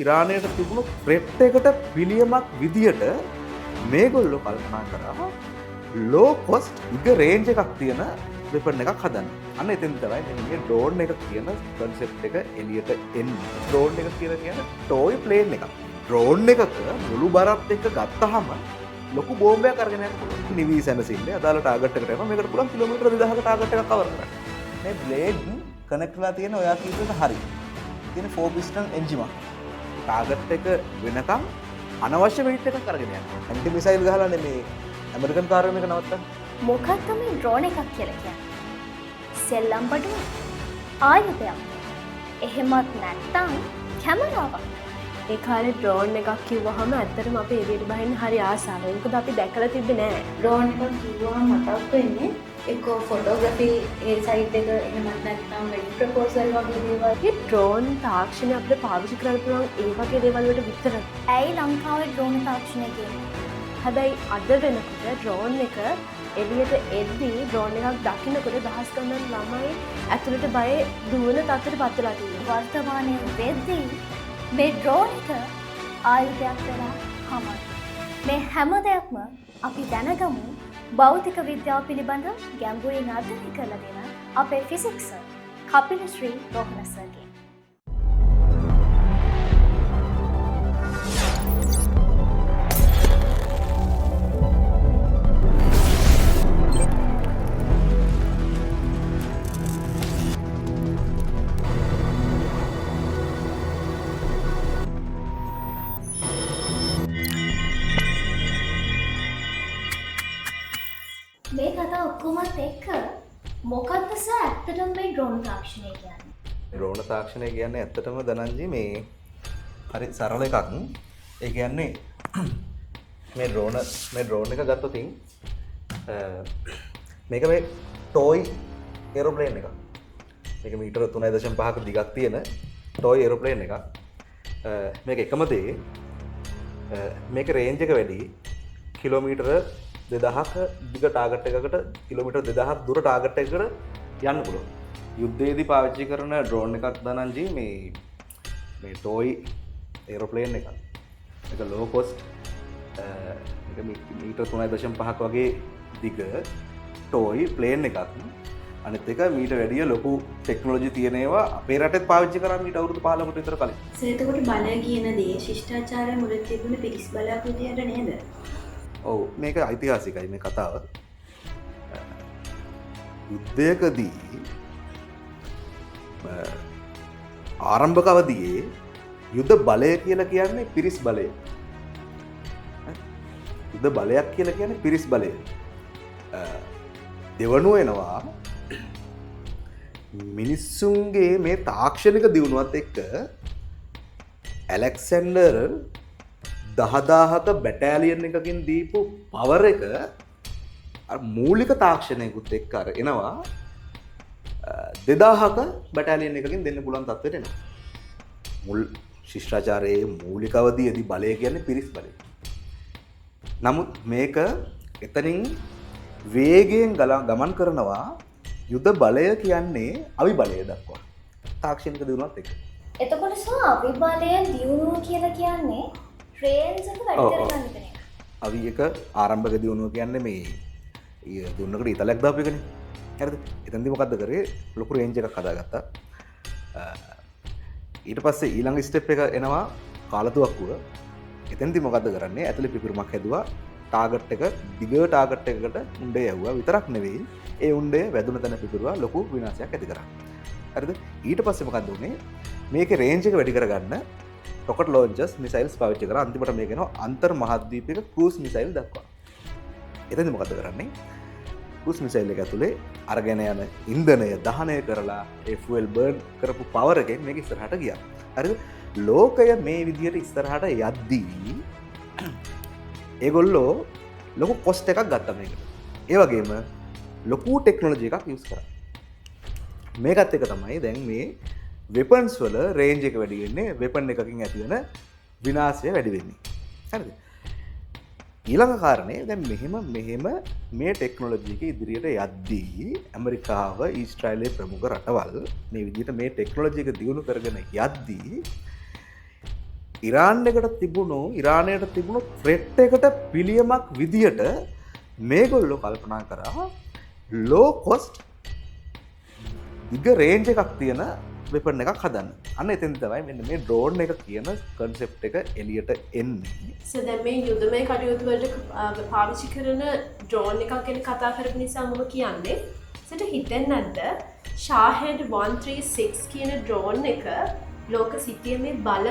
ඉරානයට තිබුණු ත්‍රෙට් එකට පිළියමක් විදියට මේගොල්ලෝ කල්පනා කරා ලෝ කොස්ට් දිග රේන්ජ් එකක් තියෙන වෙපන් එකක් හදන්න. අන්න එතෙන් තමයි මෙන්න මේ ඩ්‍රෝන් එක කියන කන්සෙප්ට් එක එළියට එන්නේ. ඩ්‍රෝන් එක කියලා කියන්නේ ටෝයි ප්ලේන් එකක්. ඩ්‍රෝන් එකක මුළු බරත් එක්ක ගත්තහම ලොකු බෝම්බයක් අරගෙන යන්න පුළුවන්. නිවි සැනසෙල්ල අදාළ ටාගට් එකට යනවා. මේකට පුළුවන් කිලෝමීටර් 2000ක ටාගට් එකක් කවර් කරන්න. මේ බ්ලේඩ් කනෙක්ට් වෙලා තියෙන ඔයා කියපු එක හරි. තියෙන 4 පිස්ටන් එන්ජින් එකක්. ටාගට් එක වෙනකම් අනවශ්‍ය වෙයිට් එකක් අරගෙන යනවා. ඇන්ටි මිසයිල් ගහලා නෙමේ ඇමරිකන් කාර් එක නවත්තන්න. මොකක්ද මේ ඩ්‍රෝන් එකක් කියලා කියන්නේ? සෙල්ලම් බඩුවක්, ආයුධයක්, එහෙමත් නැත්නම් කැමරාවක්. ඒ කාලේ ඩ්‍රෝන් එකක් කිව්වහම ඇත්තටම අපි එළියට බහින්න හරි ආසාවෙන්. මොකද අපි දැකලා තිබ්බේ නෑ. ඩ්‍රෝන් එකක් කිව්වහම මතක් වෙන්නේ එක්කෝ ෆොටෝග්‍රැෆි ඒ සයිට් එක, එහෙමත් නැත්නම් වෙඩින් ප්‍රොපෝසල් වගේ දේවල්. මේ ඩ්‍රෝන් තාක්ෂණය අපිට පාවිච්චි කරන්න පුළුවන් ඒ වගේ දේවල් වලට විතරයි. ඇයි ලංකාවේ ඩ්‍රෝන් තාක්ෂණය කියන්නේ? හැබැයි අද වෙනකොට ඩ්‍රෝන් එක එළියට එද්දී ඩ්‍රෝන් එකක් දකින්නකොට දහස් ගණන් ළමයි ඇතුළට බයේ දුවන තත්ත්වයට පත් වෙලා තියෙනවා. වර්තමානයේ වෙද්දී මේ ඩ්‍රෝන් එක ආයුධයක් වෙලා හමයි. මේ හැම දෙයක්ම අපි දැනගමු භෞතික විද්‍යාව පිළිබඳ ගැඹුරින් අධ්‍යයනය කරලා දෙන අපේ ෆිසික්ස් සර් කපිල ශ්‍රී රෝහණ සර්ගෙන්. මේ කතා ඔක්කොමත් එක්ක මොකක්ද සර් ඇත්තටම මේ ඩ්‍රෝන් තාක්ෂණය කියන්නේ? ඩ්‍රෝන තාක්ෂණය කියන්නේ ඇත්තටම ධනංජි මේ හරි සරල එකක්. ඒ කියන්නේ මේ ඩ්‍රෝන් එක ගත්තොත් මේක මේ ටෝයි ඒරෝප්ලේන් එකක්. මේක මීටර 3.5ක දිගක් තියෙන ටෝයි ඒරෝප්ලේන් එකක්. මේක එකම දේ මේක රේන්ජ් එක වැඩි, කිලෝමීටර 2000ක දිග ටාගට් එකකට කිලෝමීටර් 2000ක් දුර ටාගට් එකකට යන්න පුළුවන්. යුද්ධයේදී පාවිච්චි කරන ඩ්‍රෝන් එකක් ධනංජි මේ මේ ටෝයි ඒරෝප්ලේන් එකක්. මේක ලෝ කොස්ට්, මේක මීටර් 3.5ක වගේ දිග ටෝයි ප්ලේන් එකක්. අනිත් එක මීට වැඩිය ලොකු ටෙක්නොලොජි තියෙන ඒවා අපේ රටෙත් පාවිච්චි කරා මීට අවුරුදු 15කට විතර කලින්. සර් එතකොට බලය කියන දේ ශිෂ්ටාචාරය මුල තිබුණ පිරිස් බලයක් විදියට නේද? ඔව්, මේක ඓතිහාසිකයි මේ කතාව. යුද්ධයකදී ආරම්භක අවදියේ යුද බලය කියලා කියන්නේ පිරිස් බලය. යුද බලයක් කියලා කියන්නේ පිරිස් බලය. දෙවනුව එනවා මිනිස්සුන්ගේ මේ තාක්ෂණික දියුණුවත් එක්ක ඇලෙක්සැන්ඩර් 10,000ක බැටාලියන් එකකින් දීපු පවර් එක අර මූලික තාක්ෂණයකුත් එක්ක අර එනවා 2000ක බැටාලියන් එකකින් දෙන්න පුළුවන් තත්ත්වයට එනවා. මුල් ශිෂ්ටාචාරයේ මූලික අවධියේදී බලය කියන්නේ පිරිස් බලය. නමුත් මේක එතනින් වේගයෙන් ගමන් කරනවා යුද බලය කියන්නේ අවි බලය දක්වා තාක්ෂණික දියුණුවත් එක්ක. එතකොට සර් අවි බලය දියුණුව කියලා කියන්නේ රේන්ජ් එක වැඩි කරගන්න එක නේද? අවි එක ආරම්භක දියුණුව කියන්නේ මේ දුන්නකට ඊතලයක් දාපු එකනේ. හරිද? එතනදී මොකද්ද කරේ? ලොකු රේන්ජ් එකක් හදාගත්තා. ඊට පස්සේ ඊළඟ ස්ටෙප් එක එනවා කාලතුවක්කුව. එතනදී මොකද්ද කරන්නේ? ඇතුලේ පිපිරුමක් හැදුවා. ටාගට් එක දිග ටාගට් එකකට උණ්ඩේ යවුවා විතරක් නෙවෙයි, ඒ උණ්ඩේ වැදුන තැන පිපිරුවා ලොකු විනාශයක් ඇති කරා. හරිද? ඊට පස්සේ මොකද්ද වුනේ? මේකේ රේන්ජ් එක වැඩි කරගන්න රොකට් ලොන්චර්ස් මිසයිල්ස් පාවිච්චි කරා. අන්තිමට මේක එනවා අන්තර් මහද්වීපයක ක්‍රූස් මිසයිල් දක්වා. එතනදී මොකද්ද කරන්නේ? ක්‍රූස් මිසයිල් එක ඇතුලේ අරගෙන යන ඉන්ධනය දහනය කරලා ඒ ෆුවල් බර්න් කරපු පවර් එකෙන් මේක ඉස්සරහට ගියා. හරිද? ලෝකය මේ විදිහට ඉස්සරහට යද්දී ඒගොල්ලෝ ලොකු කොස්ට් එකක් ගත්තා මේකට. ඒ වගේම ලොකු ටෙක්නොලොජි එකක් යූස් කරා. මේකත් එක තමයි දැන් මේ වෙපන්ස් වල රේන්ජ් එක වැඩි වෙන්නේ, වෙපන් එකකින් ඇති වෙන විනාශය වැඩි වෙන්නේ. හරිද? ඊළඟ කාරණේ දැන් මෙහෙම මේ ටෙක්නොලොජි එක ඉදිරියට යද්දී ඇමරිකාව, ඊශ්‍රායලයේ ප්‍රමුඛ රටවල් මේ විදිහට මේ ටෙක්නොලොජි එක දියුණු කරගෙන යද්දී ඉරාන් එකට තිබුණු ඉරානයට තිබුණු ත්‍රෙට් එකට පිළියමක් විදියට මේගොල්ලෝ කල්පනා කරා ලෝ කොස්ට් දිග රේන්ජ් එකක් තියෙන වෙපන් එකක් හදන්න. අන්න එතෙන් තමයි මෙන්න මේ ඩ්‍රෝන් එක කියන කන්සෙප්ට් එක එළියට එන්නේ. සර් දැන් මේ යුදමය කටයුතු වලට පාවිච්චි කරන ඩ්‍රෝන් එකක් ගැන කතා කරපු නිසා මම කියන්නේ සර්ට හිතෙන්නේ නැද්ද ෂාහෙඩ් 136 කියන ඩ්‍රෝන් එක ලෝක සිතියමේ බල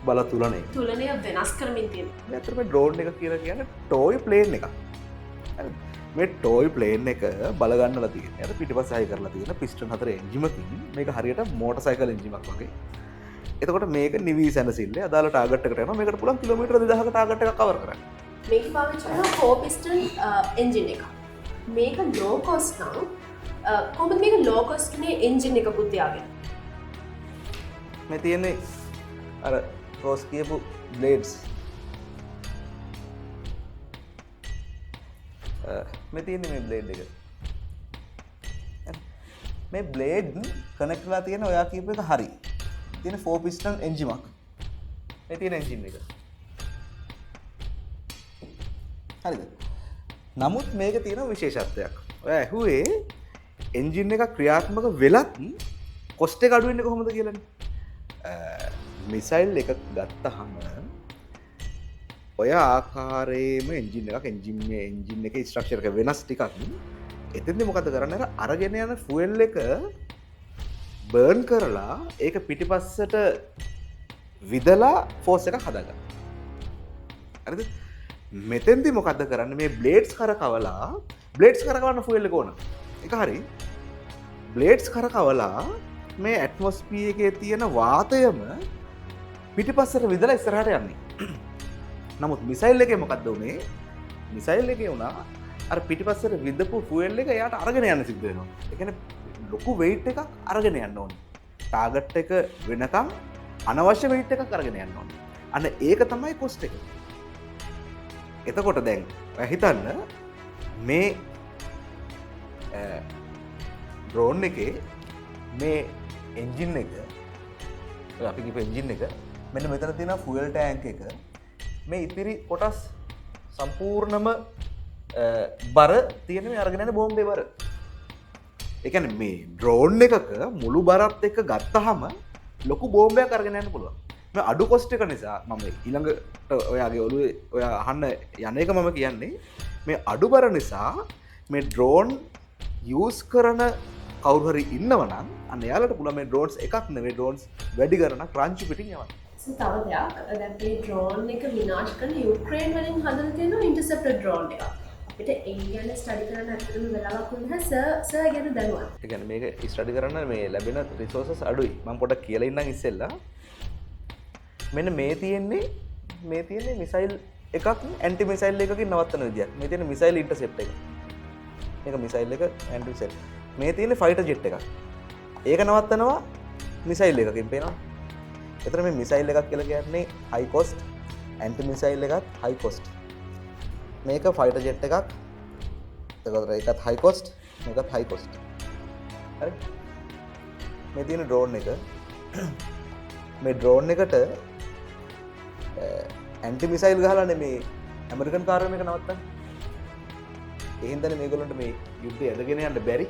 බල තුලනය තුලනය වෙනස් කරමින් තියෙනවා. මේ අතර මේ ඩ්‍රෝන් එක කියලා කියන්නේ ටොයි ප්ලේන් එකක්. හරිද? මේ ටොයි ප්ලේන් එක බල ගන්නලා තියෙන්නේ. අර පිටිපස්ස හයි කරලා තියෙන පිස්ටන් හතර එන්ජිමකින් මේක හරියට මෝටර් සයිකල් එන්ජිමක් වගේ. එතකොට මේක නිවි සැනසෙල්ලේ අදාළ ටාගට් එකට යනවා. මේකට පුළුවන් කිලෝමීටර් 2000ක ටාගට් එකක් කවර් කරන්න. මේක පාවිච්චි කරන 4 පිස්ටන් එන්ජින් එකක්. මේක ලෝ කොස්ට් නම් කොහොමද මේක ලෝ කොස්ට් උනේ එන්ජින් එකකුත් තියාගෙන? මේ තියෙන්නේ අර රෝස් කියපු බ්ලේඩ්ස්. මේ තියෙන්නේ මේ බ්ලේඩ් එක. මේ බ්ලේඩ් කනෙක්ට් වෙලා තියෙන ඔයා කියපු එක හරි. තියෙන 4 පිස්ටන් එන්ජිමක්. මේ තියෙන එන්ජින් එක. හරිද? නමුත් මේක තියෙන විශේෂත්වයක්. ඔයා ඇහුවේ එන්ජින් එක ක්‍රියාත්මක වෙලත් කොස්ට් එක අඩු වෙන්නේ කොහොමද කියලානේ. මිසයිල් එකක් ගත්තහම ඔය ආකාරයේම එන්ජින් එකක් එන්ජින් එකේ ස්ට්‍රක්චර් එක වෙනස් ටිකක්. එතෙන්දී මොකද කරන්නේ? අර අරගෙන යන ෆුවෙල් එක බර්න් කරලා ඒක පිටිපස්සට විදලා ෆෝස් එකක් හදාගන්න. හරිද? මෙතෙන්දී මොකද කරන්නේ? මේ බ්ලේඩ්ස් කරකවලා බ්ලේඩ්ස් කරකවන්න ෆුවෙල් එක ඕන. ඒක හරි. බ්ලේඩ්ස් කරකවලා මේ ඇට්මොස්ෆියර් එකේ තියෙන වාතයම පිටිපස්සට විදලා ඉස්සරහට යන්නේ. නමුත් මිසයිල් එකේ මොකද්ද උනේ? මිසයිල් එකේ වුණා අර පිටිපස්සට විදපු ෆුවෙල් එක එයාට අරගෙන යන්න සිද්ධ වෙනවා. ඒ කියන්නේ ලොකු වෙයිට් එකක් අරගෙන යන්න ඕනේ. ටාගට් එක වෙනකම් අනවශ්‍ය වෙයිට් එකක් අරගෙන යන්න ඕනේ. අන්න ඒක තමයි කොස්ට් එක. එතකොට දැන් ඔයා හිතන්න මේ ඩ්‍රෝන් එකේ මේ එන්ජින් එක අපි කියපු එන්ජින් එක මෙන්න මෙතන තියෙන ෆුවෙල් ටැංක් එක මේ ඉතිරි කොටස් සම්පූර්ණම බර තියෙන මේ අරගෙන යන බෝම්බේ බර. ඒ කියන්නේ මේ ඩ්‍රෝන් එකක මුළු බරත් එක්ක ගත්තහම ලොකු බෝම්බයක් අරගෙන යන්න පුළුවන්. මේ අඩු කොස්ට් එක නිසා මම ඊළඟට ඔයාගේ ඔළුවේ ඔයා අහන්න යන එක මම කියන්නේ මේ අඩු බර නිසා මේ ඩ්‍රෝන් යූස් කරන කවුරු හරි ඉන්නවා නම් අන්න එයාලට පුළුවන් මේ ඩ්‍රෝන්ස් එකක් නෙවෙයි ඩ්‍රෝන්ස් වැඩි ගණනක් රංචු පිටින් යවන්න. තව දෙයක් දැන් මේ ඩ්‍රෝන් එක විනාශ කරන යුක්‍රේන් වලින් හදලා තියෙන ඉන්ටර්සෙප්ටර් ඩ්‍රෝන් එකක්. අපිට ඒ ගැන ස්ටඩි කරන්න ඇත්තටම වෙලාවක් වුණා සර් සර් ගැන දැනුවත්. ඒ කියන්නේ මේක ස්ටඩි කරන්න මේ ලැබෙන රිසෝසස් අඩුයි. මම පොඩ්ඩක් කියලා ඉන්නම් ඉස්සෙල්ලා. මෙන්න මේ තියෙන්නේ මිසයිල් එකක් ඇන්ටි මිසයිල් එකකින් නවත්තන විදියක්. මේ තියෙන මිසයිල් ඉන්ටර්සෙප්ට් එක. මේක මිසයිල් එක ඇන්ටි මිසයිල්. මේ තියෙන්නේ ෆයිටර් ජෙට් එකක්. ඒක නවත්තනවා මිසයිල් එකකින් පේනවා. එතන මේ මිසයිල් එකක් කියලා කියන්නේ හයි කොස්ට්, ඇන්ටි මිසයිල් එකත් හයි කොස්ට්. මේක ෆයිටර් ජෙට් එකක්. එතකොට ඒකත් හයි කොස්ට්, මේකත් හයි කොස්ට්. හරි. මේ තියෙන ඩ්‍රෝන් එක මේ ඩ්‍රෝන් එකට ඇන්ටි මිසයිල් ගහලානේ මේ ඇමරිකන් කාර් එක නවත්තන්නේ. ඒ හින්දානේ මේගොල්ලන්ට මේ යුද්ධය ඇදගෙන යන්න බැරි.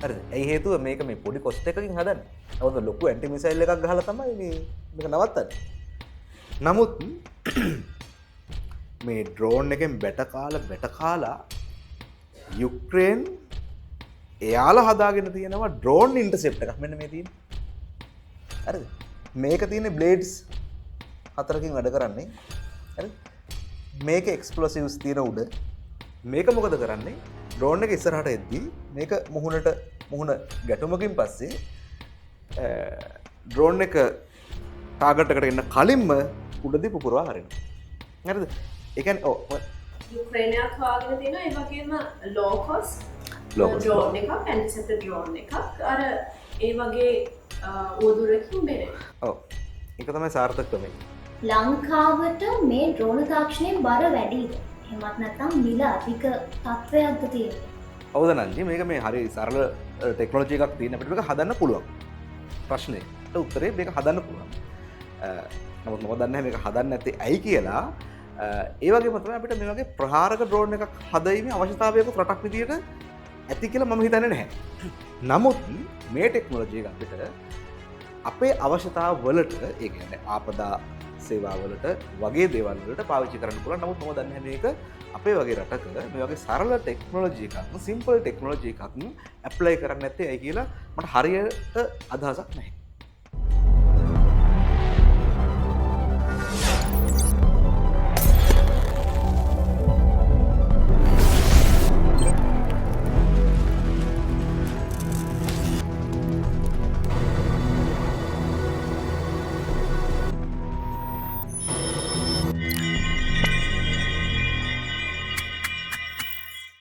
හරිද? ඇයි හේතුව මේක මේ පොඩි කොස්ට් එකකින් හදන්නේ. නමුත් ලොකු ඇන්ටි මිසයිල් එකක් ගහලා තමයි මේ මේක නවත්තන්නේ. නමුත් මේ ඩ්‍රෝන් එකෙන් බැට කාලා යුක්‍රේන් එයාලා හදාගෙන තියෙනවා ඩ්‍රෝන් ඉන්ටර්සෙප්ට් එකක්. මෙන්න මේ තියෙන්නේ. හරිද? මේක තියෙන්නේ බ්ලේඩ්ස් හතරකින් වැඩ කරන්නේ. හරි? මේක එක්ස්ප්ලොසිව්ස් තියෙන උඩ. මේක මොකද කරන්නේ? ඩ්‍රෝන් එක ඉස්සරහට එද්දී මේක මුහුණ ගැටුමකින් පස්සේ ඩ්‍රෝන් එක ටාගට් එකට එන්න කලින්ම උඩදී පුපුරවා හරිනවා. හරිද? ඒ කියන්නේ ඔව් යුක්‍රේනයක් හොයාගෙන තියෙනවා. ඒ වගේම ලෝ කොස්ට් ඩ්‍රෝන් එකක්, ඇන්ටිසෙප්ටර් ඩ්‍රෝන් එකක් අර ඒ වගේ උවදුරකින් බේරෙනවා. ඔව්. ඒක තමයි සාර්ථක ක්‍රමය. ලංකාවට මේ ඩ්‍රෝන තාක්ෂණයෙන් බර වැඩිද? එහෙමත් නැත්නම් මිල අධික තත්ත්වයක්ද තියෙන්නේ? ඔව් නංජි, මේක මේ හරි සරල ටෙක්නොලොජි එකක් තියෙන අපිට මේක හදන්න පුළුවන්. ප්‍රශ්නෙට උත්තරේ මේක හදන්න පුළුවන්. නමුත් මම දන්නේ නැහැ මේක හදන්න නැත්තේ ඇයි කියලා. ඒ වගේම තමයි අපිට මේ වගේ ප්‍රහාරක ඩ්‍රෝන් එකක් හදීමේ අවශ්‍යතාවයක රටක් විදියට ඇති කියලා මම හිතන්නේ නැහැ. නමුත් මේ ටෙක්නොලොජි එක අපිට අපේ අවශ්‍යතාව වලට, ඒ කියන්නේ ආපදා සේවා වලට වගේ දේවල් වලට පාවිච්චි කරන්න පුළුවන්. නමුත් මම දන්නේ නැහැ මේක අපේ වගේ රටක මේ වගේ සරල ටෙක්නොලොජි එකක්, සිම්පල් ටෙක්නොලොජි එකක් ඇප්ලයි කරන්න නැත්තේ ඇයි කියලා මට හරියට අදහසක් නැහැ.